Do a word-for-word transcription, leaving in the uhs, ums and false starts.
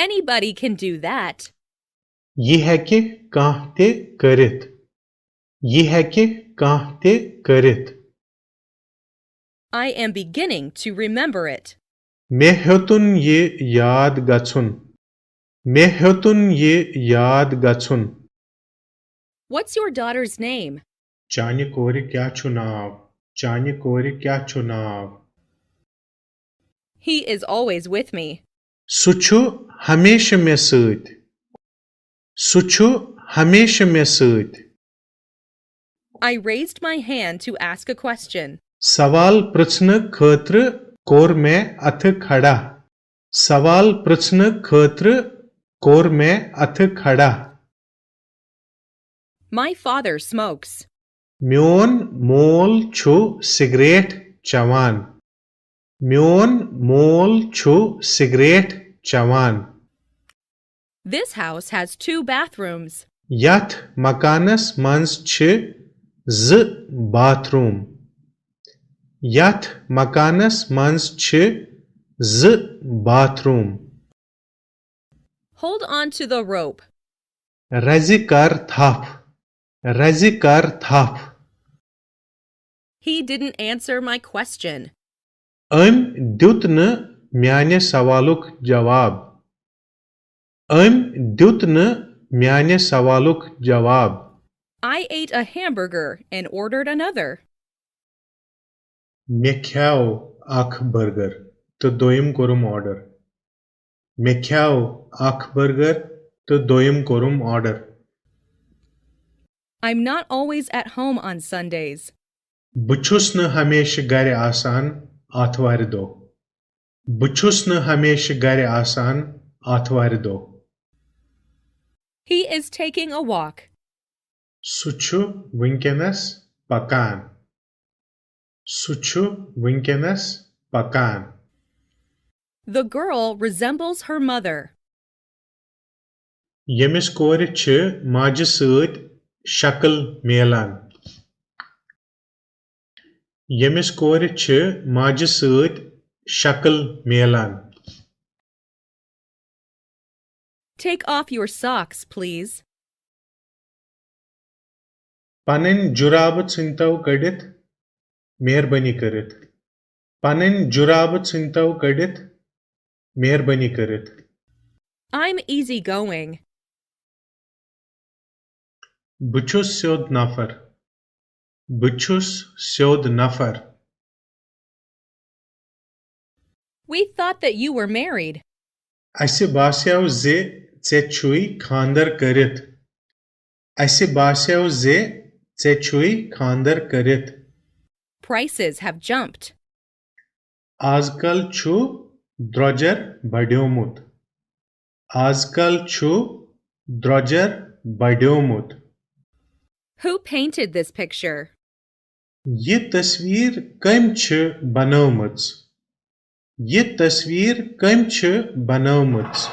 Anybody can do that. یہِ ہیٚکہِ کانٛہہ تہِ کٔرِتھ۔ یہِ ہیٚکہِ کانٛہہ تہِ کٔرِتھ۔ I am beginning to remember it. مےٚ ہیوٚتُن یہِ یاد گژھُن۔ مےٚ ہیوٚتُن یہِ یاد گژھُن۔ What's your daughter's name? چانہِ کورِ کیٛاہ چھُ ناو؟ چانہِ کورِ کیٛاہ چھُ ناو؟ He is always with me. سُہ چھُ ہمیشہٕ مےٚ سۭتۍ۔ سُہ چھُ ہمیشہٕ مےٚ سۭتۍ۔ I raised my hand to ask a question. سوال پرژھنہٕ خٲطرٕ کوٚر مےٚ اَتھٕ کھڑا۔ سوال پرژھنہٕ خٲطرٕ کوٚر مےٚ اَتھٕ کھڑا۔ My father smokes. میون مول چھُ سگریٹ چٮ۪وان۔ میون مول چھُ سگریٹ چٮ۪وان۔ This house has two bathrooms. یتھ مکانس منٛز چھِ زٕ باتھ روم۔ یتھ مکانس منٛز چھِ زٕ bath room. Hold on to the rope. رزِ کر تھپھ۔ رزِ کر تھپھ۔ He didn't answer my question. أمۍ دیُت نہٕ میانہِ سوالُک جواب۔ أمۍ دیُت نہٕ میانہِ سوالُک جواب۔ I ate a hamburger and ordered another. مےٚ کھیاو اکھ برگر تہٕ دوٚیِم کوٚرُم آرڈر۔ مےٚ کھیاو اکھ برگر تہٕ دوٚیِم کوٚرُم order. I'm not always at home on Sundays. بہٕ چھُس نہٕ ہمیشہٕ گرِ آسان آتھوارِ دۄہ۔ بہٕ چھُس نہٕ ہمیشہٕ گرِ آسان آتھوارِ دۄہ۔ He is taking a walk. سُہ چھُ وٕنکیٚنَس پکان۔ سُہ چھُ وٕنکیٚنَس پکان۔ The girl resembles her mother. ییٚمِس کورِ چھِ ماجہِ سۭتۍ شکل میلان۔ ییٚمِس کورِ چھِ ماجہِ سۭتۍ شکل میلان۔ Take off your socks, please. پنٕنۍ جُرابہٕ ژھٕنۍتو کٔڑِتھ، مہربٲنی کٔرِتھ۔ پنٕنۍ جُرابہٕ ژھٕنۍتو کٔڑِتھ، مہربٲنی کٔرِتھ۔ I'm easygoing. بہٕ چھُس سیوٚد نفر۔ بہٕ چھُس سیوٚد نفر۔ We thought that you were married. اَسہِ باسیو زِ ژےٚ چھُے خانٛدر کٔرِتھ۔ اَسہِ باسیو زِ ژےٚ چھُے خانٛدر کٔرِتھ۔ Prices have jumped. آز کل چھُ درٛۄجر بڑیومُت۔ آز کل چھُ درٛۄجر بڑیومُت۔ Who painted this picture? یہِ تصویر کٔمۍ چھِ بنٲومٕژ؟ یہِ تصویر کٔمۍ چھِ بنٲومٕژ؟